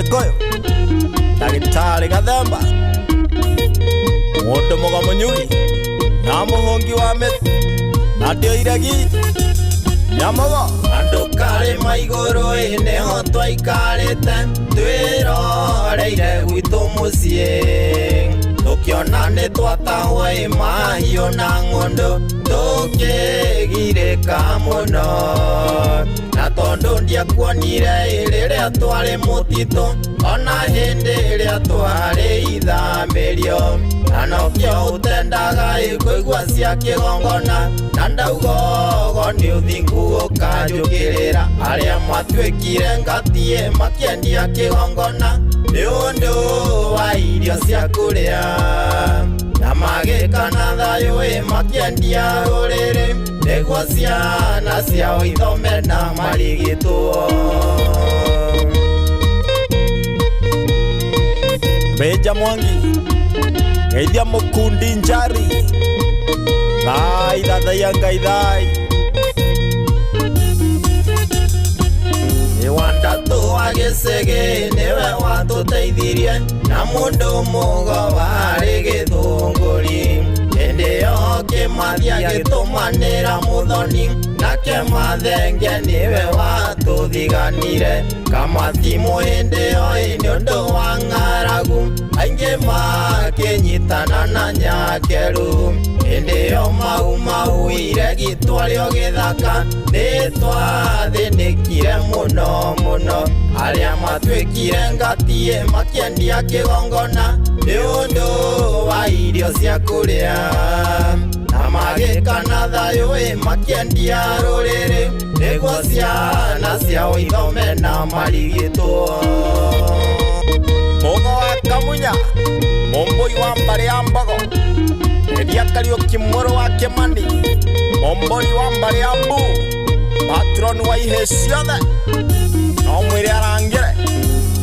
Gĩkũyũ, ndagĩtarĩ Gathemba, mũndũ mũgo mũnyui na mũhũngi wa mĩtĩ na ndio iregi nyamogo. Andũ karĩma igũrũ ĩ nĩho twaikarĩte twĩroreire gwitũ mũciĩ, tũkĩona nĩ twatahwo ĩ mahiũ na ng'ũndũ, tũkĩgirĩka mũno. Na tondũ ndiakuonire ĩ rĩrĩa twarĩ mũtitũ, ona hĩndĩ ĩrĩa twarĩ ithamĩrio, na nokĩo ũtendaga ĩ kũigua cia kĩgongona, na ndauga ogo nĩ ũthingu ũkanjũkĩrĩra. Arĩa matuĩkire ngatiĩ makĩendia kĩgongona nĩ ũndũ wa irio cia kũrĩa, na magĩkana thayũ ĩ makĩendia rũrĩrĩ nĩguo ciana ciao ithome na marigitwo. Beja Mwangi, geithia mũkundi njari thai thathaiya Ngai thai. Wandatũ wa gĩcĩgĩ nĩwe watũteithirie na mũndũ mũgo warĩ gĩthũngũri. Hĩndĩ ĩyo Kĩmathi agĩtũmanĩra mũthoni, nake Mathenge nĩwe watũthiganire. Kamatimũ hĩndĩ ĩyo ĩ nĩ ũndũ wa ng'aragu, aingĩ makĩnyitana na nyakeru. Hĩndĩ ĩyo Mau Mau iregi twarĩo gĩthaka, nĩ twathĩnĩkire mũno mũno. Arĩa matuĩkire ngatiĩ makĩendia kĩgongona nĩ ũndũ wa irio cia kũrĩa, na magĩkana thayũ ĩ makĩendia rũrĩrĩ nĩguo ciana ciao ithome na marigitwo. Mũgo wa Kamunya, mũmbũi wa mbarĩ ya Mbogo, Edia Kariũki mũrũ wa Kĩmani, mũmbũri wa mbarĩ ya Mbu, patron wa ihĩ ciothe, no mwĩre arangĩre.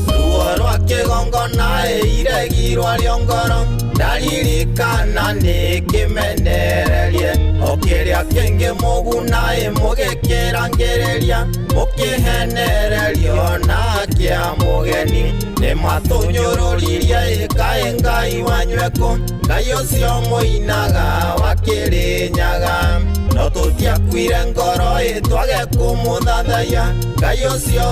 Ruo rwa kĩgongona ĩ iregi rwarĩo ngoro, ndaririkana nĩ kĩmenererie, o kĩrĩa kĩngĩ mũguna ĩ mũgĩkĩrangĩrĩria, mũkĩhenererio na kĩa mũgeni. Nĩ matũnyũrũririe ĩ kaĩ Ngai wanyu ekũ, Ngai ũcio mũinaga wa Kĩrĩnyaga. No tũtiakuire ngoro ĩ twage kũmũthathaiya, Ngai ũcio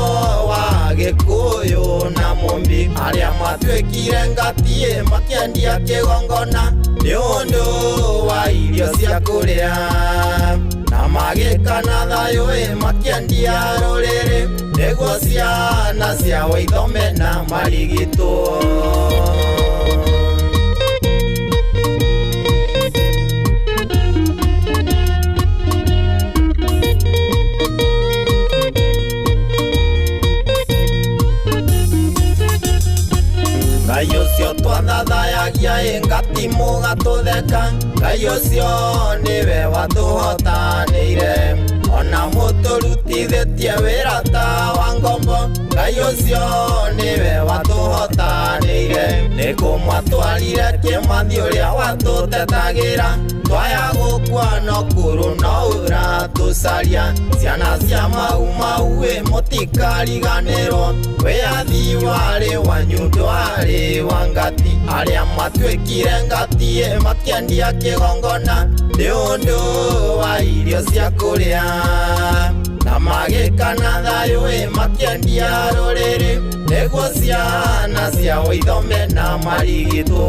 wa Gĩkũyũ na Mũmbi. Arĩa matuĩkire ngatiĩ makĩendia kĩgongona nĩ ũndũ wa irio cia kũrĩa, na magĩkana thayũ ĩ makĩendia rũrĩrĩ nĩguo ciana ciao ithome na marigitwo. Ngai ũcio twathathayagia ĩ ngati mũgatũtheka, Ngai ũcio nĩwe watũhotanĩire, ona mũtũrutithĩtie wĩra ta wa ngombo, Ngai ũcio nĩwe watũhotanĩire. Nĩ kũmwatwarire Kĩmathi ũrĩa watũtetagĩra, twaya gũkua no kũrũ no ũratũcaria. Ciana cia Mau Mau ĩ mũtikariganĩrwo, wĩyathi warĩ wanyu ndwarĩ wa ngati. Arĩa matuĩkire ngati ĩ makĩendia kĩgongona nĩ ũndũ wa irio cia kũrĩa, na magĩkana thayũ ĩ makĩendia rũrĩrĩ nĩguo ciana ciao ithome na marigitwo.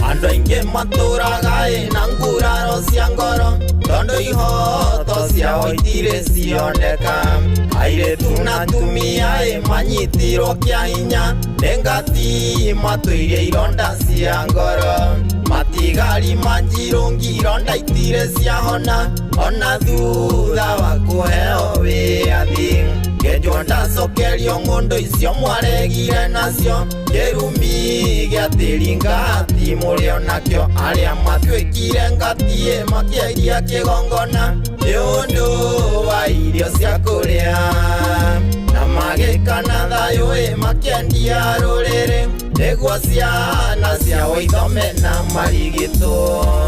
Andũ aingĩ matũraga ĩ na nguraro cia ngoro, tondũ ihoto ciao itirĩ cioneka. Airĩtu na atumia ĩ manyitirwo kĩa hinya nĩ ngati matũirie ironda cia ngoro. Matigari ma njirũngi ironda itirĩ ciahona, ona thutha wa kũheo wĩyathi. Kĩnjwo ndacokerio ng'ũndũ icio mwaregire nacio, kĩrumi gĩa tĩri ngati mũrĩ onakĩo. Arĩa matuĩkire ngati ĩ makĩendia kĩgongona nĩ ũndũ wa irio cia kũrĩa, na magĩka Kana thayũ ĩ makĩendia rũrĩrĩ nĩguo ciana ciao ithome na marigitwo.